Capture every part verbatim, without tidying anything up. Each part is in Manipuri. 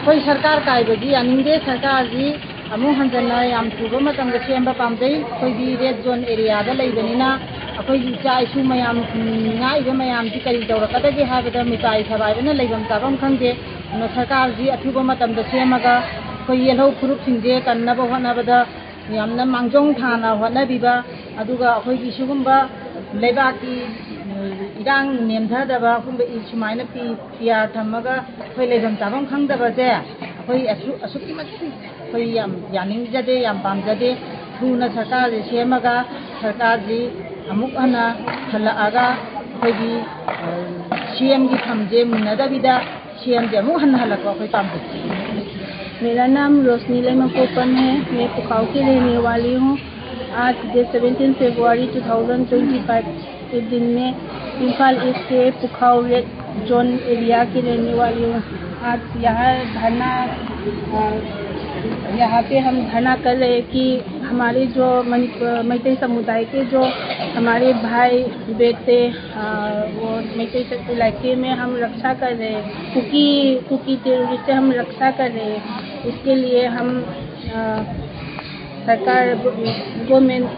ꯑꯩꯈꯣꯏ ꯁꯔꯀꯥꯔ ꯀꯥꯏꯕꯗꯤ ꯌꯥꯅꯤꯡꯗꯦ꯫ ꯁꯔꯀꯥꯔꯁꯤ ꯑꯃꯨꯛ ꯍꯟꯖꯟꯅ ꯌꯥꯝ ꯊꯨꯕ ꯃꯇꯝꯗ ꯁꯦꯝꯕ ꯄꯥꯝꯖꯩ꯫ ꯑꯩꯈꯣꯏꯗꯤ ꯔꯦꯗ ꯖꯣꯟ ꯑꯦꯔꯤꯌꯥꯗ ꯂꯩꯕꯅꯤꯅ ꯑꯩꯈꯣꯏꯒꯤ ꯏꯆꯥ ꯏꯁꯨ ꯃꯌꯥꯝ, ꯎꯝ, ꯉꯥꯛꯏꯕ ꯃꯌꯥꯝꯁꯤ ꯀꯔꯤ ꯇꯧꯔꯛꯀꯗꯒꯦ ꯍꯥꯏꯕꯗ ꯃꯤꯄꯥꯏ ꯊꯕꯥꯏꯕꯅ ꯂꯩꯐꯝ ꯆꯥꯐꯝ ꯈꯪꯗꯦ꯫ ꯑꯗꯨꯅ ꯁꯔꯀꯥꯔꯁꯤ ꯑꯊꯨꯕ ꯃꯇꯝꯗ ꯁꯦꯝꯃꯒ ꯑꯩꯈꯣꯏ ꯌꯦꯜꯍꯧ ꯐꯨꯔꯨꯞꯁꯤꯡꯁꯦ ꯀꯟꯅꯕ ꯍꯣꯠꯅꯕꯗ ꯌꯥꯝꯅ ꯃꯥꯡꯖꯧ ꯊꯥꯅ ꯍꯣꯠꯅꯕꯤꯕ, ꯑꯗꯨꯒ ꯑꯩꯈꯣꯏꯒꯤ ꯁꯤꯒꯨꯝꯕ ꯂꯩꯕꯥꯛꯀꯤ, ꯎꯝ, ꯏꯔꯥꯡ ꯅꯦꯝꯊꯗꯕꯒꯨꯝꯕ ꯏ-, ꯁꯨꯃꯥꯏꯅ ꯄꯤ-, ꯄꯤ ꯑꯥꯔ ꯊꯝꯃꯒ ꯑꯩꯈꯣꯏ ꯂꯩꯐꯝ ꯆꯥꯐꯝ ꯈꯪꯗꯕꯁꯦ ꯑꯩꯈꯣꯏ ꯑꯁꯨ-, ꯑꯁꯨꯛꯀꯤ ꯃꯇꯤꯛ ꯑꯩꯈꯣꯏ ꯌꯥꯝ ꯌꯥꯅꯤꯡꯖꯗꯦ, ꯌꯥꯝ ꯄꯥꯝꯖꯗꯦ꯫ ꯊꯨꯅ ꯁꯔꯀꯥꯔꯁꯤ ꯁꯦꯝꯃꯒ ꯁꯔꯀꯥꯔꯁꯤ ꯑꯃꯨꯛ ꯍꯟꯅ ꯍꯜꯂꯛꯑꯒ ꯑꯩꯈꯣꯏꯒꯤ, ꯑ, ꯁꯤ ꯑꯦꯝꯒꯤ ꯐꯝꯁꯦ ꯃꯨꯟꯅꯗꯕꯤꯗ ꯁꯤ ꯑꯦꯝꯁꯦ ꯑꯃꯨꯛ ꯍꯟꯅ ꯍꯜꯂꯛꯄ ꯑꯩꯈꯣꯏ ꯄꯥꯝꯖꯩ꯫ मेरा नाम रोशनी लेमा पोपम है। मैं पुखाव की रहने वाली हूँ। आज, डेट सेवनटीन फरवरी टू थाउजेंड ट्वेंटी फ़ाइव के दिन में, इम्फाल ईस्ट के पुखाव रेड जोन एरिया की रहने वाली हूँ। आज यहाँ धरना, अ, यहाँ पे हम धरना कर रहे हैं कि हमारे जो मणि-, अ, मैतेई समुदाय के जो हमारे भाई, बेटे, अ, वो मैतेई इलाके में हम रक्षा कर रहे हैं, कुकी, कुकी टेररिस्ट से हम रक्षा कर रहे हैं। उसके लिए हम, अ, सरकार, गवर्नमेंट,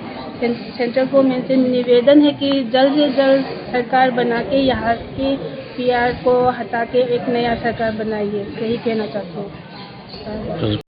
सेंट्रल गवर्नमेंट से निवेदन है कि जल्द से जल्द सरकार बना के यहाँ के पी आर को हटा के एक नया सरकार बनाइए। यही कहना चाहते हैं।